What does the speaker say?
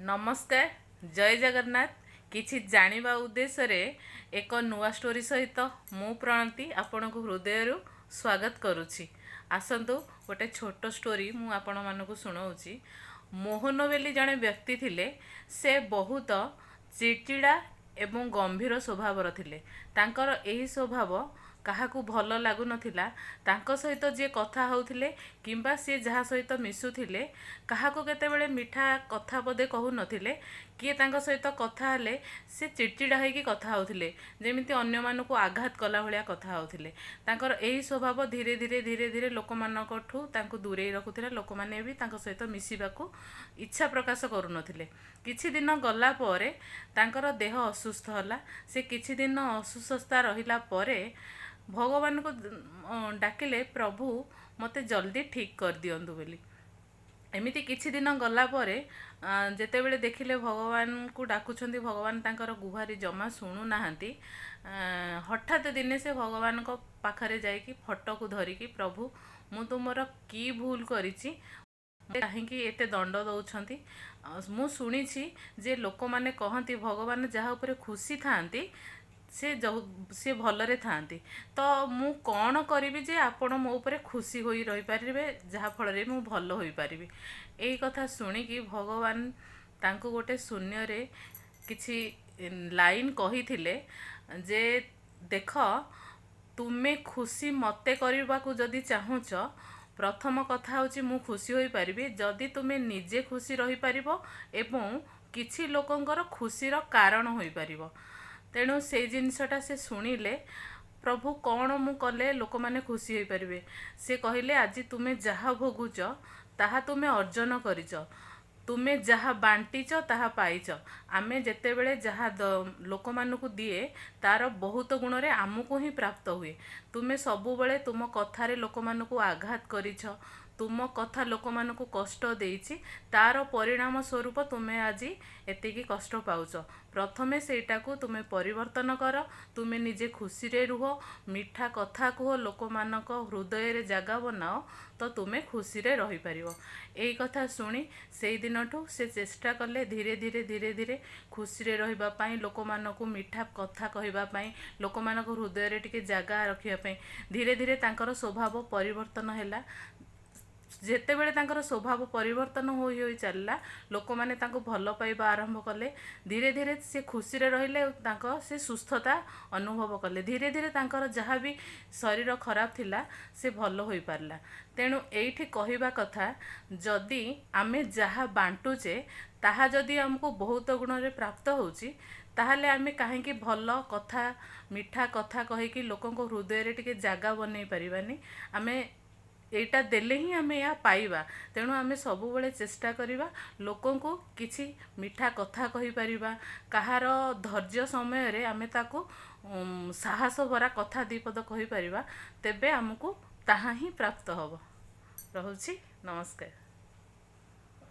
ନମସ୍କାର, ଜୟ ଜଗନ୍ନାଥ। କିଛି ଜାଣିବା ଉଦ୍ଦେଶ୍ୟରେ ଏକ ନୂଆ ଷ୍ଟୋରି ସହିତ ମୁଁ ପ୍ରଣତି ଆପଣଙ୍କୁ ହୃଦୟରୁ ସ୍ୱାଗତ କରୁଛି। ଆସନ୍ତୁ, ଗୋଟେ ଛୋଟ ଷ୍ଟୋରି ମୁଁ ଆପଣମାନଙ୍କୁ ଶୁଣାଉଛି। ମୋହନ ବୋଲି ଜଣେ ବ୍ୟକ୍ତି ଥିଲେ। ସେ ବହୁତ ଚିଡ଼ଚିଡ଼ା ଏବଂ ଗମ୍ଭୀର ସ୍ୱଭାବର ଥିଲେ। ତାଙ୍କର ଏହି ସ୍ୱଭାବ କାହାକୁ ଭଲ ଲାଗୁନଥିଲା। ତାଙ୍କ ସହିତ ଯିଏ କଥା ହେଉଥିଲେ କିମ୍ବା ସିଏ ଯାହା ସହିତ ମିଶୁଥିଲେ, କାହାକୁ କେତେବେଳେ ମିଠା କଥା ପଦେ କହୁନଥିଲେ। କିଏ ତାଙ୍କ ସହିତ କଥା ହେଲେ ସେ ଚିଡ଼ଚିଡ଼ା ହେଇକି କଥା ହେଉଥିଲେ, ଯେମିତି ଅନ୍ୟମାନଙ୍କୁ ଆଘାତ କଲା ଭଳିଆ କଥା ହେଉଥିଲେ। ତାଙ୍କର ଏହି ସ୍ୱଭାବ ଧୀରେ ଧୀରେ ଧୀରେ ଧୀରେ ଲୋକମାନଙ୍କଠୁ ତାଙ୍କୁ ଦୂରେଇ ରଖୁଥିଲା। ଲୋକମାନେ ବି ତାଙ୍କ ସହିତ ମିଶିବାକୁ ଇଚ୍ଛା ପ୍ରକାଶ କରୁନଥିଲେ। କିଛି ଦିନ ଗଲା ପରେ ତାଙ୍କର ଦେହ ଅସୁସ୍ଥ ହେଲା। ସେ କିଛି ଦିନ ଅସୁସ୍ଥତା ରହିଲା ପରେ ଭଗବାନଙ୍କୁ ଡାକିଲେ, ପ୍ରଭୁ, ମୋତେ ଜଲ୍ଦି ଠିକ୍ କରିଦିଅନ୍ତୁ ବୋଲି। ଏମିତି କିଛି ଦିନ ଗଲା ପରେ ଯେତେବେଳେ ଦେଖିଲେ ଭଗବାନଙ୍କୁ ଡାକୁଛନ୍ତି, ଭଗବାନ ତାଙ୍କର ଗୁହାରି ଜମା ଶୁଣୁନାହାନ୍ତି, ହଠାତ୍ ଦିନେ ସେ ଭଗବାନଙ୍କ ପାଖରେ ଯାଇକି ଫଟୋକୁ ଧରିକି, ପ୍ରଭୁ, ମୁଁ ତୁମର କି ଭୁଲ କରିଛି, କାହିଁକି ଏତେ ଦଣ୍ଡ ଦେଉଛନ୍ତି? ମୁଁ ଶୁଣିଛି ଯେ ଲୋକମାନେ କହନ୍ତି, ଭଗବାନ ଯାହା ଉପରେ ଖୁସି ଥାଆନ୍ତି, ସେ ଯେଉଁ ସିଏ ଭଲରେ ଥାଆନ୍ତି। ତ ମୁଁ କ'ଣ କରିବି ଯେ ଆପଣ ମୋ ଉପରେ ଖୁସି ହୋଇ ରହିପାରିବେ, ଯାହାଫଳରେ ମୁଁ ଭଲ ହୋଇପାରିବି? ଏଇ କଥା ଶୁଣିକି ଭଗବାନ ତାଙ୍କୁ ଗୋଟେ ଶୂନ୍ୟରେ କିଛି ଲାଇନ୍ କହିଥିଲେ ଯେ, ଦେଖ, ତୁମେ ଖୁସି ମୋତେ କରିବାକୁ ଯଦି ଚାହୁଁଛ, ପ୍ରଥମ କଥା ହେଉଛି ମୁଁ ଖୁସି ହୋଇପାରିବି ଯଦି ତୁମେ ନିଜେ ଖୁସି ରହିପାରିବ ଏବଂ କିଛି ଲୋକଙ୍କର ଖୁସିର କାରଣ ହୋଇପାରିବ। ତେଣୁ ସେଇ ଜିନିଷଟା ସେ ଶୁଣିଲେ, ପ୍ରଭୁ, କ'ଣ ମୁଁ କଲେ ଲୋକମାନେ ଖୁସି ହୋଇପାରିବେ? ସେ କହିଲେ, ଆଜି ତୁମେ ଯାହା ଭୋଗୁଛ, ତାହା ତୁମେ ଅର୍ଜନ କରିଛ। ତୁମେ ଯାହା ବାଣ୍ଟିଛ, ତାହା ପାଇଛ। ଆମେ ଯେତେବେଳେ ଯାହା ଲୋକମାନଙ୍କୁ ଦିଏ, ତାର ବହୁତ ଗୁଣରେ ଆମକୁ ହିଁ ପ୍ରାପ୍ତ ହୁଏ। ତୁମେ ସବୁବେଳେ ତୁମ କଥାରେ ଲୋକମାନଙ୍କୁ ଆଘାତ କରିଛ, ତୁମ କଥା ଲୋକମାନଙ୍କୁ କଷ୍ଟ ଦେଇଛି। ତାର ପରିଣାମ ସ୍ୱରୂପ ତୁମେ ଆଜି ଏତିକି କଷ୍ଟ ପାଉଛ। ପ୍ରଥମେ ସେଇଟାକୁ ତୁମେ ପରିବର୍ତ୍ତନ କର। ତୁମେ ନିଜେ ଖୁସିରେ ରୁହ, ମିଠା କଥା କୁହ, ଲୋକମାନଙ୍କ ହୃଦୟରେ ଜାଗା ବନାଅ, ତ ତୁମେ ଖୁସିରେ ରହିପାରିବ। ଏଇ କଥା ଶୁଣି ସେଇ ଦିନଠୁ ସେ ଚେଷ୍ଟା କଲେ ଧୀରେ ଧୀରେ ଧୀରେ ଧୀରେ ଖୁସିରେ ରହିବା ପାଇଁ, ଲୋକମାନଙ୍କୁ ମିଠା କଥା କହିବା ପାଇଁ, ଲୋକମାନଙ୍କ ହୃଦୟରେ ଟିକେ ଜାଗା ରଖିବା ପାଇଁ। ଧୀରେ ଧୀରେ ତାଙ୍କର ସ୍ୱଭାବ ପରିବର୍ତ୍ତନ ହେଲା। ଯେତେବେଳେ ତାଙ୍କର ସ୍ୱଭାବ ପରିବର୍ତ୍ତନ ହୋଇ ହୋଇ ଚାଲିଲା, ଲୋକମାନେ ତାଙ୍କୁ ଭଲ ପାଇବା ଆରମ୍ଭ କଲେ। ଧୀରେ ଧୀରେ ସେ ଖୁସିରେ ରହିଲେ ଆଉ ତାଙ୍କ ସେ ସୁସ୍ଥତା ଅନୁଭବ କଲେ। ଧୀରେ ଧୀରେ ତାଙ୍କର ଯାହା ବି ଶରୀର ଖରାପ ଥିଲା, ସେ ଭଲ ହୋଇପାରିଲା। ତେଣୁ ଏଇଠି କହିବା କଥା, ଯଦି ଆମେ ଯାହା ବାଣ୍ଟୁଛେ, ତାହା ଯଦି ଆମକୁ ବହୁତ ଗୁଣରେ ପ୍ରାପ୍ତ ହେଉଛି, ତାହେଲେ ଆମେ କାହିଁକି ଭଲ କଥା, ମିଠା କଥା କହିକି ଲୋକଙ୍କ ହୃଦୟରେ ଟିକେ ଜାଗା ବନେଇ ପାରିବାନି? ଆମେ ଏଇଟା ଦେଲେ ହିଁ ଆମେ ଏହା ପାଇବା। ତେଣୁ ଆମେ ସବୁବେଳେ ଚେଷ୍ଟା କରିବା ଲୋକଙ୍କୁ କିଛି ମିଠା କଥା କହିପାରିବା। କାହାର ଧୈର୍ଯ୍ୟ ସମୟରେ ଆମେ ତାକୁ ସାହସ ଭରା କଥା ଦୁଇ ପଦ କହିପାରିବା, ତେବେ ଆମକୁ ତାହା ହିଁ ପ୍ରାପ୍ତ ହେବ। ରହୁଛି, ନମସ୍କାର।